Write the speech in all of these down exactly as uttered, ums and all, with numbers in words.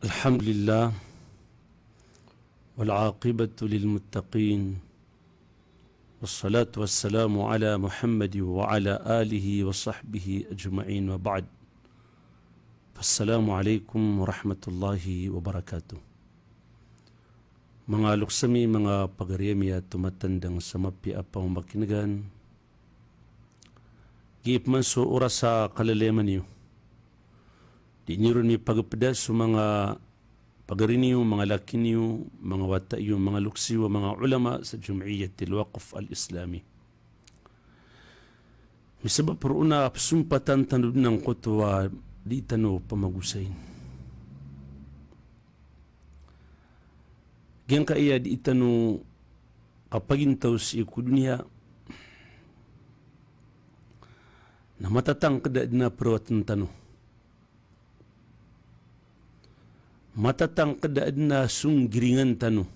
الحمد لله، والعاقبة للمتقين، والصلاة والسلام على محمد وعلى آله وصحبه أجمعين، وبعد. فالسلام عليكم ورحمة الله وبركاته. Manga loks ami, manga pagari ami a tomatandang sa mapiya a pamamakin'gan. Giya pman so oras a kalalayaman iyo. Di niyo ron mipagpda so manga pagari niyo, manga laki niyo, manga wata iyo, manga loks iyo, manga ulama sa Jam'iyatil Waqf Al-Islami. Misabap roo na pzompatan tano dn angkoto a di tano pamagosayn. Giyangkaya di tano kapagintaw sii ko doniya na matatangkd a dn a prawatn tano. Matatangkd a dn a songgiringan tano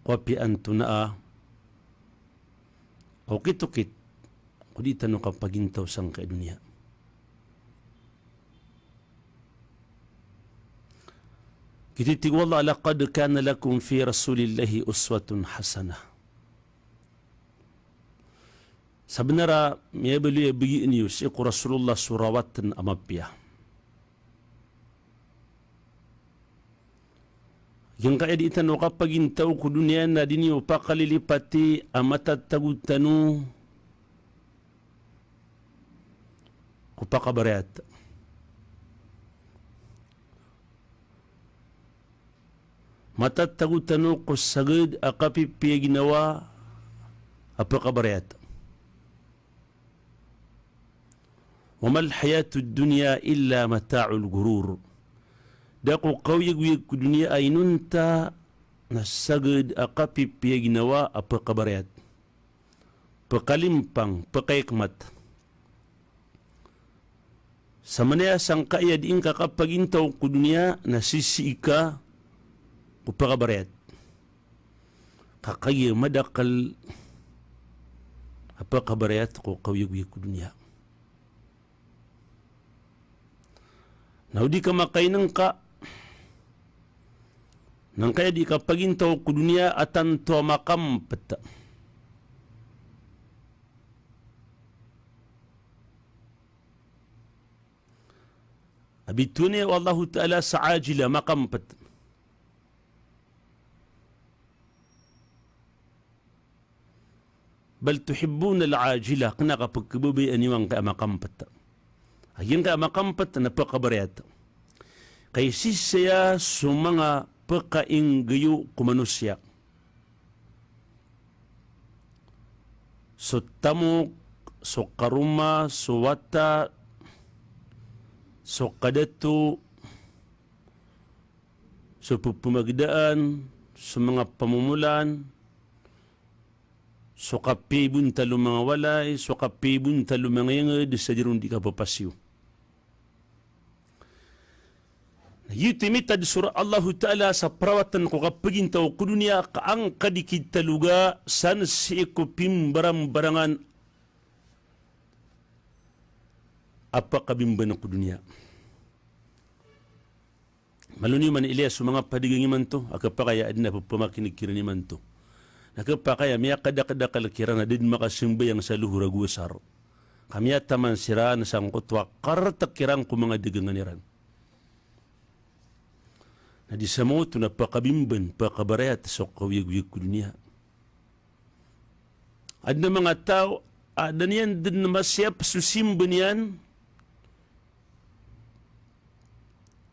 ko apiya antonaa a okit-okit ko di tano kapagintaw sangkaya doniya. Giyoto i tig o Allah, "Laqad kana lakum fi Rasulillahi uswatun hasanah." Sabnar a miyabaloy a bgi niyo sii ko Rasulullah so rawatn a mapiya. Giyangkaya di tano kapagintaw ko doniya na di niyo pakalilipati a matatago tano ko pakabarayat. Matatago tano ko sagad a kapipiya ginawa a pakabarayat. "Wa mal hayatud dunya illa mata'ul ghurur." Da ko kaoyagoyag ko doniya a inonta na sagad a kapipiya ginawa a pakabarayat. Pkalimpang, pkaikmat. Samanaya sangkaya di ngka kapagintaw ko doniya na sisii ka ko pakabarayat. Ka kagiya madakl a pakabarayat ko kaoyagoyag ko doniya. Na o di ka makainngka, na ngkaya di kapagintaw ko doniya a tanto a makampt. A bitowan o Allahu Ta'ala sa ajila, makampt. "Bal tuhibbunal ajila," kna ka pkhababayaan iyo angkaya makampt. A giyangkaya makampt na pakabarayat. Ka isa saya so manga pkainggayo ko manosiya. So tamok, so karoma, so wata, so kadato, so pphamagdaan, so manga pamomolan, so kapiya i bontal o manga walay, so kapiya i bontal o manga ingd sa di ron di kapapasiyo. Na giyoto i mitad so Allahu Ta'ala sa prawatn ko kapagintaw ko doniya ka angkadi kitaloga san sii ko pimbarambarangan a pkabimban ko doniya. Malo niyo man ilaya so manga padagang imanto a khapakay a adn a ppamakinig kiran imanto. Na khapakay a miyakadakdakl kiran a da dn makasambayang sa lohor ago asar. Ka miyataman siran sangkoto a kartk iran ko manga dagangan iran. Na di sa maoto na pkabimban, pkabarayat so kaoyagoyag ko doniya. Adn a manga taw a da niyan dn masiyap so simba niyan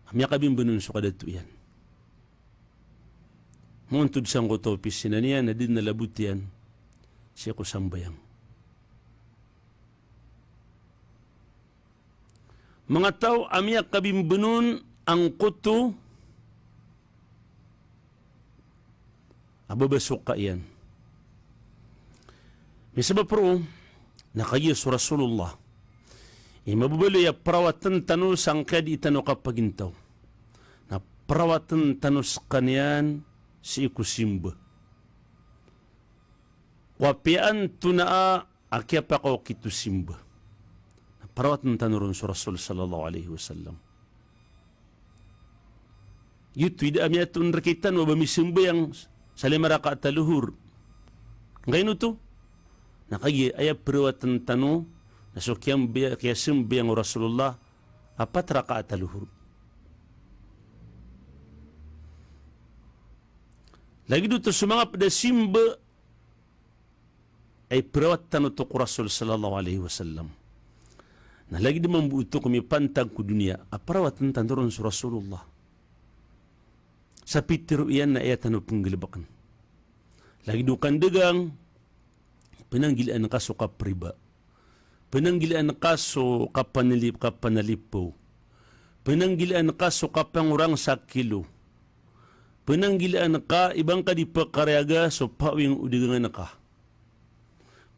a miyakabimban on so kadato iyan. Moontod sangkoto a opisina niyan na da dn a labot iyan sii ko sambayang. Manga taw a miyakabimban on angkoto a babasoka iyan. Misabap roo na kagiya so Rasulullah i mababaloy a prawatn tano sangkaya di tano kapagintaw na prawatn tano skaniyan sii ko simba. Ko apiya antonaa a kiyapakaokit o simba. Na prawatn tano ron so Rasul sallallahu alaihi wasallam. Giyoto i da a miyatoon rektano a ba misambayang sa lima rakaat a lohor. Angkaino oto? Na kagiya aya perawatan tano na so kiyambaya-, kiyasambayang o Rasulullah a pat rakaat a lohor. Lagid oto so manga ped a simba a iperawat tano oto ko Rasul sallallahu alaihi wasallam. Na lagid mambo oto ko mipantag ko doniya a perawatan tano ron so Rasulullah. Sa pitero iyan na aya tano penggalebeken. Lagid o kandagang, penanggilaan ka so kapriba. Penanggilaan ka so kapanalip-, kapanalipaw. Penanggilaan ka so kapangorang sa kilo. Penanggilaan ka i ba ngka di pekariyaga so pawing o dagangan ka.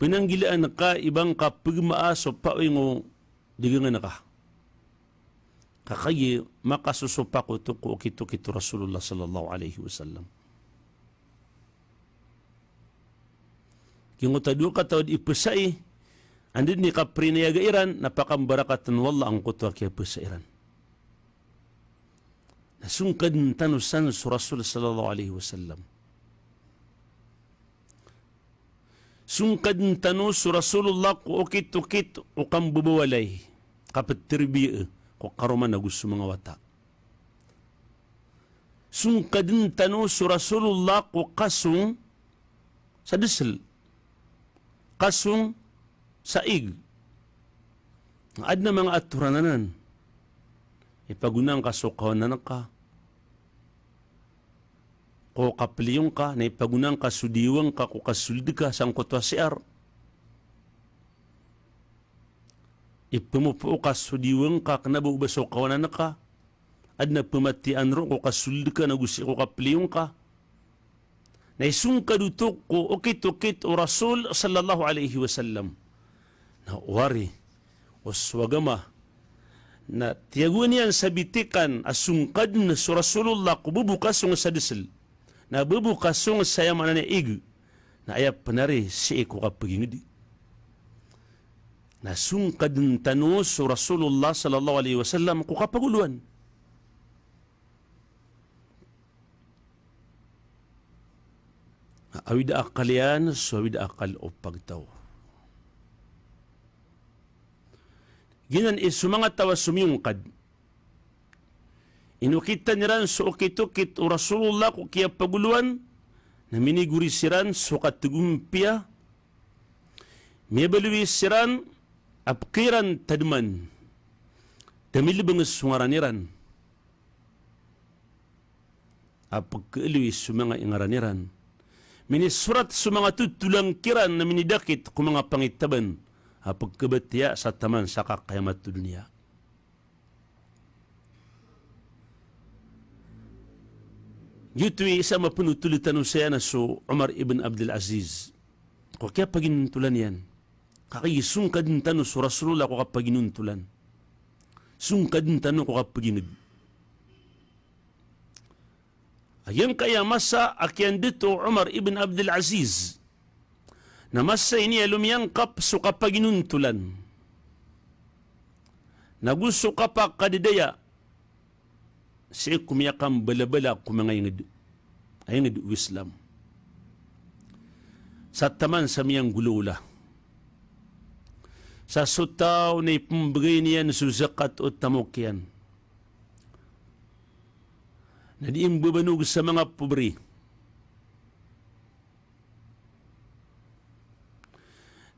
Penanggilaan ka i ba ngka pegemaa so pawing o dagangan ka. Ka kagiya makasosopak oto ko okit-okit o Rasulullah sallallahu alaihi wasallam. Giyangkoto a dowa kataw a di ipesai, anda den i kaprinayaga iran, na pakambarakaten o Allah angkoto a kiyapesa iran. Na songkaden tano san so Rasul sallallahu alaihi wasallam. Songkaden tano so Rasulullah ko okit-okit o kambabawalay, kapeterbiya ko karoma ago so manga wata. Songkaden tano so Rasulullah ko kasong sa desel, kasong sa ig. Aden a manga atoran anan. Ipagonaan ka so kawanan ka ko kapliyo ngka, na ipagonaan ka so diwang ka ko kasold ka sangkoto a C R. Ipemopo ka so diwang ka kena ba o ba so kawanan ka. Aden a pematiyaan ron ko kasold ka na go sii ko kapliyo ngka. Na isongkad oto ko okit-okit o Rasul sallallahu alaihi wasallam. Na oway, o so agama na tiyagoan iyan sa bitikan a songkaden so Rasulullah ko bebo kasong sa desel. Na bebo kasong sa aya maana niyan ig. Na aya pen ari sii ko kapagingedi. Na songkaden tano so Rasulullah sallallahu alaihi wasallam ko kapagoloan. Awid a akal iyan so awid a akal o pagtaw. Giyanan i so manga taw a somiyongkad, inokitan iran so okit-okit o Rasulullah ko kiyapagoloan, na minigori siran so kategompiya, miyabaloy siran a pekiran tademan, da milebeng so ngaran iran. A pekhaaloy so manga ingaran iran. Minisorat so manga totolang kiran na minidakit ko manga pangitaban a pekhabatiya sa taman sa kakayamat o doniya. Giyoto i isa a mapenotol tano saya na so Umar ibn Abdul Aziz. Ko kiyapaginontolan iyan. Ka kagiya songkaden tano so Rasulullah ko kapaginontolan. Songkaden tano ko kapaginged. A giyangkaya masa a kiyandet o Umar ibn Abdul Aziz na masa ini a lomiyangkap so kapaginontolan. Na go so kapakadedaya sii ko miyakambalabala ko manga inged, a inged o Islam. Sa taman sa miyanggolawla. Sa so taw na ipembegay niyan so zakat o tamok iyan, na di imbebanog sa manga pobri.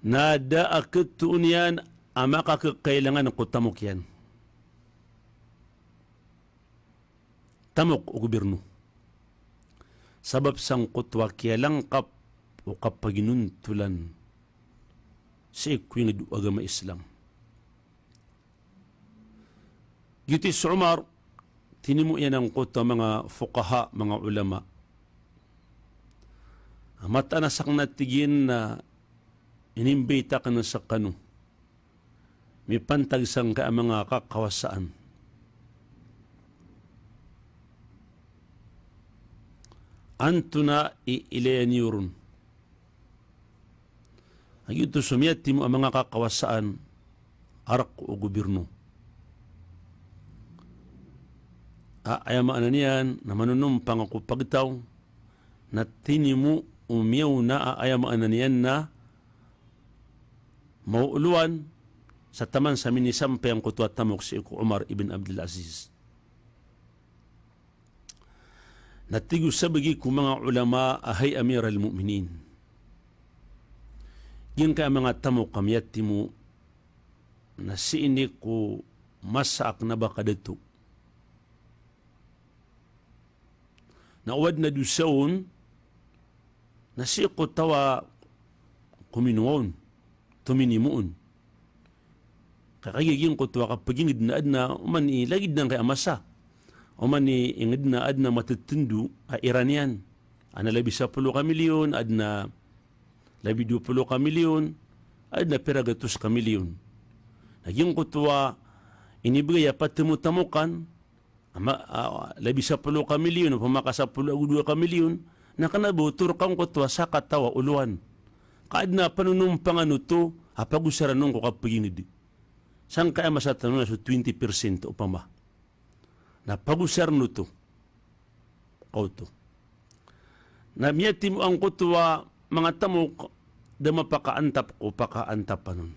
Na da a ketoon iyan a makakekailangan ko tamok iyan. Tamok o gobyerno. Sabap sangkoto a kiyalangkap o kapaginontolan sii ko inged o agama Islam. Giyoto i so Umar, tinimo iyan angkoto a manga fuqaha, manga ulama. A mataan a sakn a tig iyan na inimbita akn skano. Mipantag sangkai a manga kakawasaan. Antonaa i ilaya niyo ron? A giyoto so miyatimo a manga kakawasaan a rk o gobyerno. a aya maana niyan na manonompang ko pagtaw, na tinimo o miyaona a aya maana niyan na maolowan sa taman sa minisampay angkoto a tamok sii ko Umar ibn Abdul Aziz. Na tig o sabagi ko manga ulama a hay Amiral Mu'minin, giyangkaya manga tamok a miyatimo na sii ini ko masa a kna ba ka dato. Na o adn a dosa on na sii ko taw a kominowa on, tominimo on. Ka kagiya giyangkoto a kapagingd na adn a oman i lagid angkaya a masa, oman i ingd na adn a matitndo a iran iyan, adn a labi sapolo ka milyon, adn a labi dowa polo ka milyon, adn a pira gatos ka milyon. Na giyangkoto a inibgay a patmo tamokan, ama, a, labi sapolo ka milyon, opama ka sapolo ago dowa ka milyon, na kna ba oto rka angkoto a sakataw a olowan. Ka adn a panonompangan oto a pagosaran on ko kapagingd. Sangkaya masa tano na so twenty percent opama. Na pagosaran oto. Ka oto. Na miyatimo angkoto a manga tamok da mapakaantap ko pakaantapan on.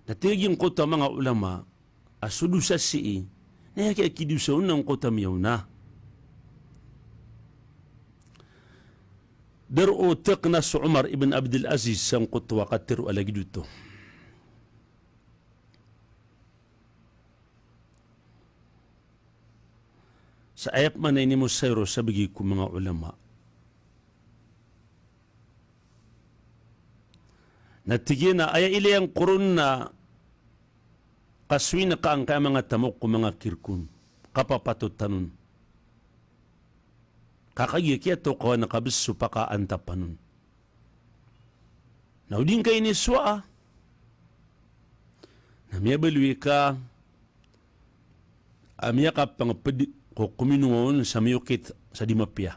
Na tig angkoto a manga ulama a so dosa sii na aya kiyakidosa on angkoto a miyaona. Da roo tk na so Umar ibn Abdul Aziz sangkoto a katharo a lagid oto. Sa aya pman a inimosayo ron sabagi ko manga ulama na tig iyan a aya ilay angka ron na kasoy ngka angkaya manga tamok ko manga kirk on, kapapatot tano on. Ka kagiya kiyatokawan ka bs so pakaantapan on. Na o di ngka inisowaa, na miyabaloy ka a miyakapangpd ko kominowa on sa miyokit sa di mapiya.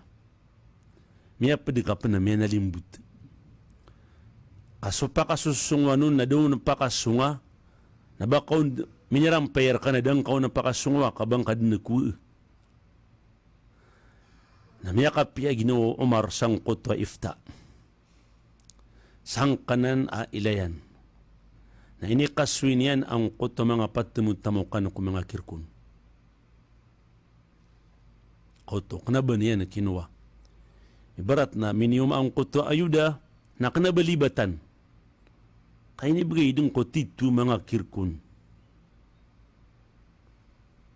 Miyapd ka pn a miyanalimbot. Ka so pakasosongowan on na da on pakasonga, na ba ka on minirampay rka na da ngka on pakasongowa ka ba ngka dn kowaa. Na miyakapiya ginawa o Umar sangkoto a ifta. Sangkanan a ilayan. Na inikasoy niyan angkoto a manga patmo tamokan ko manga kirk on. Ka oto, kna ba niyan kinowa. Ibarat na miniyoma angkoto a ayoda, na kna ba libatan. Ka inibgay dn ko tito manga kirk on.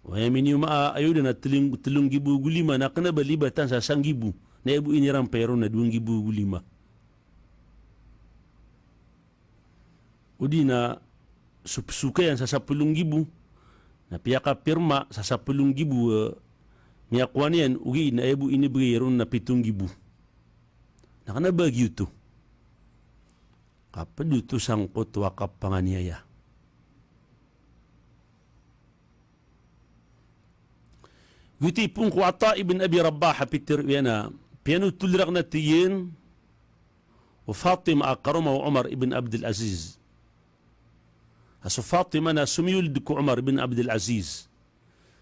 Aya miniyoma a ayoda na tlo, tlo nggibo ago lima, na kna ba libatan sa sanggibo. Na aya bo inirampay ron na dowa nggibo ago lima. O di na so psoka iyan sa sapolo nggibo, na piyakapirma sa sapolo nggibo, eh, miyakowa niyan, ogaid na aya bo inibgay ron na pito nggibo. Na kna ba giyoto. Ka pd oto sangkoto a kapanganiyaya. Giyoto i phoon ko Ata ibn Abi Rabah a pitharo iyan a, piyanothol rakn a tig iyan o Fatima a karoma o Umar ibn Abdul Aziz. A so Fatima na somiyold ko Umar ibn Abdul Aziz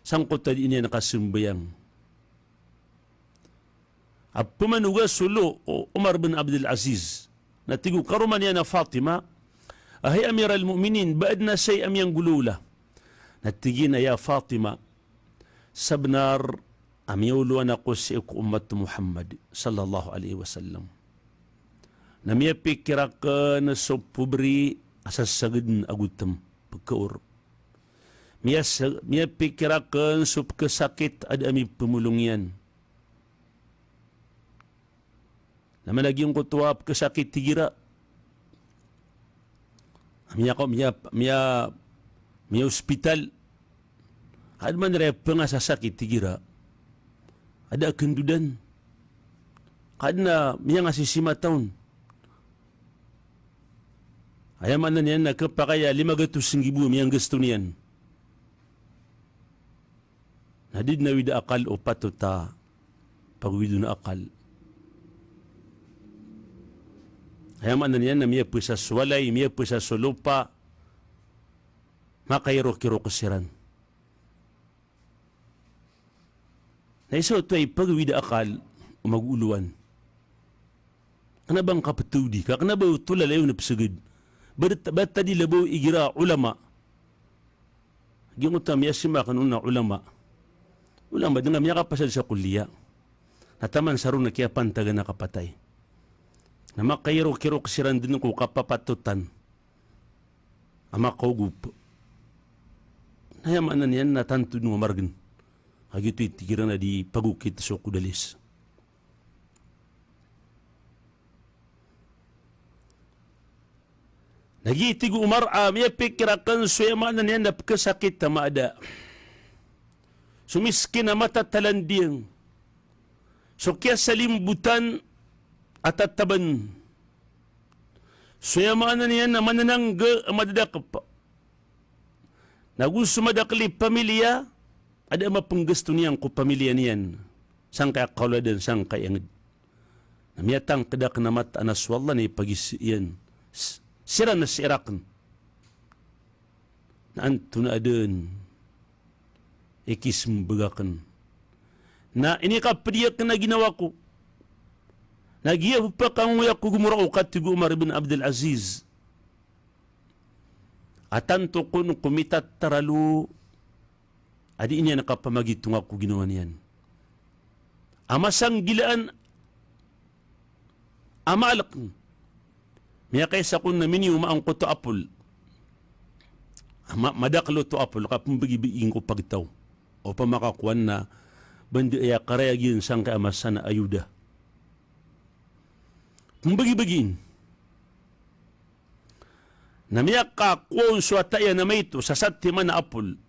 sangkoto a dii niyan kasambayang. A pmanoga so lo o Umar bin Abdul Aziz, na tig o karoma niyan a Fatima a, hay Amiral Mu'minin, ba adn a saya a miyanggolawla? Na tig iyan a, ya Fatima, sabnar a miyaolowan ako sii ko ummat o Muhammad sallallahu alaihi wasallam. Na miyapikir akn so pobri a sasagdn a gotm, pkaor. Miyasa-, miyapikir akn so pkhasakit a da a mipmolong iyan. Na mana giyangkoto a pkhasakit igira a miyaka-, miya-, miya-, miya-hospital. Ka adn man iran pngasasakit igira a da a kndodan. Ka adn a miyangasisi mata on. Aya maana niyan na khapakay a lima gatos nggibo a miyanggasto niyan. Na di dn awid a akal o patot a pagowid on a akal. Aya maana niyan na miyapasa so walay, miyapasa so lopa, makairokirok siran. Na isa oto a ipagawid a akal o magoolowan. Kena ba ngka ptawdi, ka kena ba oto lalayon a psagad. Ba, ba ta di labaw igira ulama. Giyoto a miyasima aken on a ulama. Ulama, di nga miyakapasad sa kulliya. Na taman sa ron na kiyapantagan a kapatay. Na makairokirok siran den ko kapapatotan a makaogop. Na aya maana niyan na tanto den a margen. Kagiya oto i tig iran a di pagokit so kodalis. Na giya i tig o Umar a miyapikir aken so aya maana niyan na pekesakit a maada. So miskin a matatalandiang. So kiyasalimbotan a tataban. So aya maana niyan na mananangga a madadakep. Na go so madakel i pamilya, a da a mapenggesto niyan ko pamilya niyan. Sangkaya kaoladan, sangkaya nged. Na miyatangked aken a mataan a so Allah na ipagis iyan. S-, siran na sii raken. Na antonaa den i kisembag aken. Na inikapedi aken a ginawa ko. Na giya pepakangoya ko gomora o, ka tig o Umar ibn Abdul Aziz, a tanto kon ko mitataralo a di niyan kapamagitonga ko ginawa niyan. A masanggilaan a maalek. Miyakaisa kon na miniyo ma angkoto a apol. A ma-, madakel oto a apol, ka pembegibegi ko pagtaw. Opama ka kowan na bandi aya karayag iyan sangkaya masa na ayuda. Pembegibegi. Na miyakakowa on so wata iyan a maito sa satiman a apol.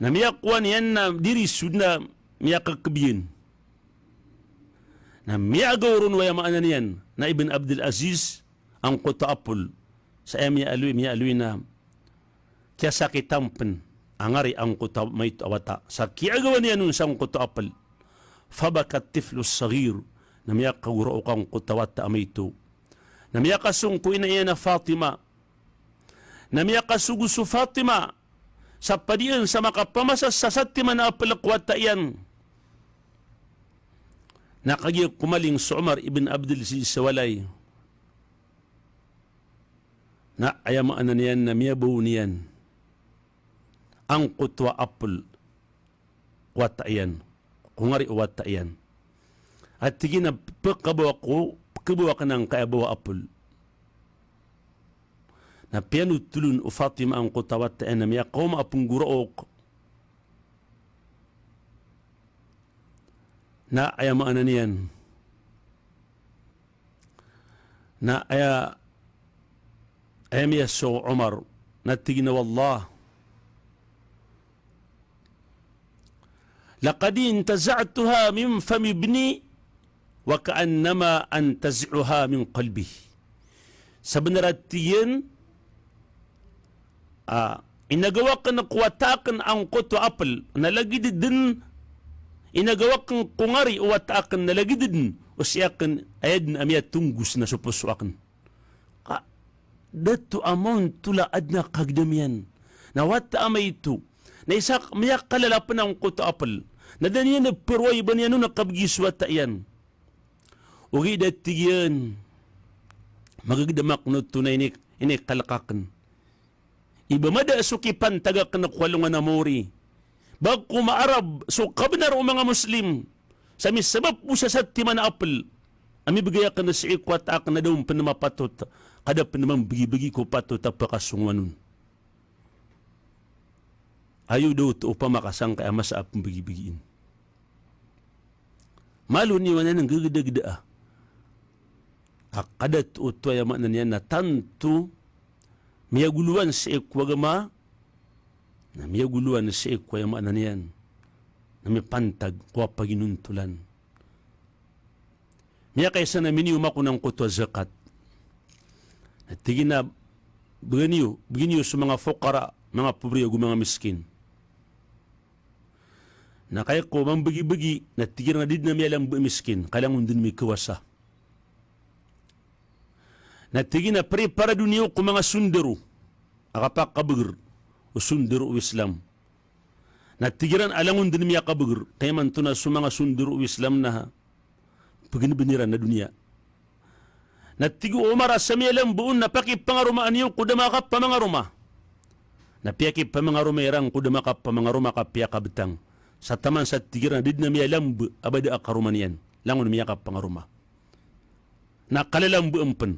Na miyakowa niyan na diri sod na miyakakeb iyan. Na miyagaw ron o aya maana niyan na Ibn Abdul Aziz angkoto a apol. Sa aya miyaaloy, miyaaloy na kiyasakitan pen a ngari angkoto a maito a wata. Sa kiyagawan iyan on sangkoto a apol. Fabaka tiflu saghir. Na miyakagoraok angkoto a wata a maito. Na miyakasong ko ina iyan a Fatima. Na miyakasogo so Fatima sa padian sa makapamasa sa satiman a apel ko wata iyan. Na kagiya komaling so Umar ibn Abdul Aziz sa walay. Na aya maana niyan na miyabaw niyan angkoto a apel ko wata iyan, ko ngari o wata iyan. A tig iyan a pekabaw ako, pekabaw aken angkaya baw a apel. Na piyanotol on o Fatima angkoto a wata iyan a miyakaoma a penggoraok. Na aya maana niyan. Na aya, aya miyasowa o Umar, na tig iyan a wallah, laqad intaza'tuha min fami ibni wa ka'annama antazi'uha min qalbih. Sabenar a tig iyan, a, inagaw aken ko wata aken angkoto a apel, na lagid den, inagaw aken ko ngari o wata aken, na lagid den o sii aken, aya den a miyatonggos na so poso aken. Ka, dato a maontol a aden a kagedam iyan. Na wata a maito. Na isa miyakalala pen angkoto a apel. Na da niyan perowai ba niyan on a kabegi so wata iyan. Ogaid a tig iyan, magegedam aken oto na ini, inikalek aken. Iba mada so kipantag aken ko alongan a maori. Ba ko maarab so kabenar o manga Muslim sa misabap bo sa satiman a apel a mibegay aken sii ko wata aken a da on pen mapatot, ka da pen mambegibegi ko patot a pakasongowan on. Ayo da oto opama ka sangkaya masa a pembegibegiin. Malo niyo anan nggegedageda a. A kadato oto aya maana niyan na tanto miyagolowan sii ko agama, na miyagolowan sii ko aya maana niyan na mipantag ko a paginontolan. Miyakaisa na miniyo mako nangkoto a zakat. Na tig iyan a begi niyo, begi niyo so manga fokara, manga pobri ago manga miskin. Na kaya ko mambegibegi, na tig iran a di den a miyalambo a miskin, kailangan on den mikawasa. Na tig iyan a preparado niyo ko manga sondaro a kapakabeger o sondaro o Islam. Na tig iran a langon dn miyakabgr, ka imanto na so manga sondoro o Islam na ha, pgnbn iran a doniya. Na tig o Omar a sa miyalambo on na pakipangaroma niyo ko da makapamangaroma. Na piyakipamangaroma iran ko da makapamangaroma ka piyakabtang. Sa taman sa tig iran a da dn a miyalambo a ba da a karoma niyan. Langon miyakapangaroma. Na kalalamboan pn.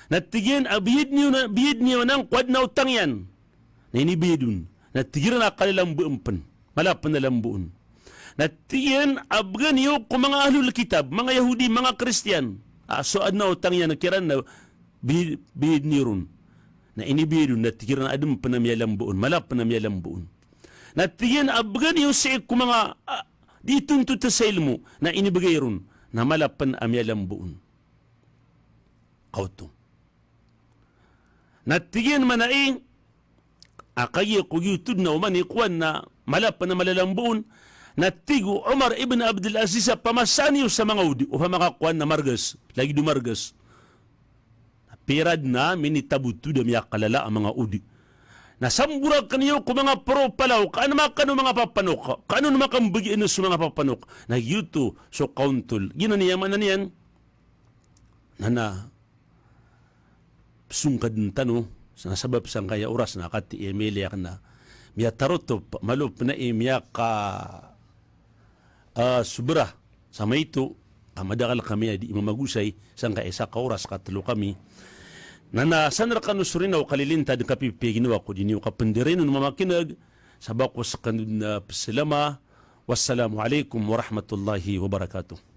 Na tig iyan a biyad niyo na, biyad niyo anan ko adn a otang iyan. Na inibayad on. Na tig iran a kalalamboan pn. Mala pn a lambo on. Na tig iyan a bgan iyo ko manga ahlul kitab, manga Yahudi, manga Kristiyan. A so adn a otang iyan kiran na bi-, biyad niyo ron. Na inibayad on, na tig iran a adn pn a miyalambo on. Mala pn a miyalambo on. Na tig iyan a bgan iyo sii ko manga, a, di tontot sa ilmo, na inibgay ron, na mala pn a miyalambo on. Kaoto. Na tig iyan man a i, a kagiya ko giyoto dn a oman i kowan na mala pn a malalambo on, na tig o Omar ibn Abdul Aziz a pamasaan iyo sa manga odi, opama ka kowan na margas, lagid o margas. Pira dn a minitabotod a miyakalala a manga odi. Na samborakn iyo ko manga poro palaw, ka an makano manga papanok, ka an makambgi an so manga papanok. Na giyoto so kaontol. Giyanan i maana niyan. Na, na, psongkadn tano, sa sabap sangkaya oras na kati i mili akn a miyatarotop, malo pn a i miyaka a, sobra sa maito, ka madakl kami a di mamagosay, sangkai isa ka oras ka tlo kami. Na, na san rkano so rinaw ka lilintad ka pipiya ginawa ko di niyo kapndirin on mamakineg, sa ba ko skano dn a pzalama. Wassalamu alaikum warahmatullahi wabarakatuh.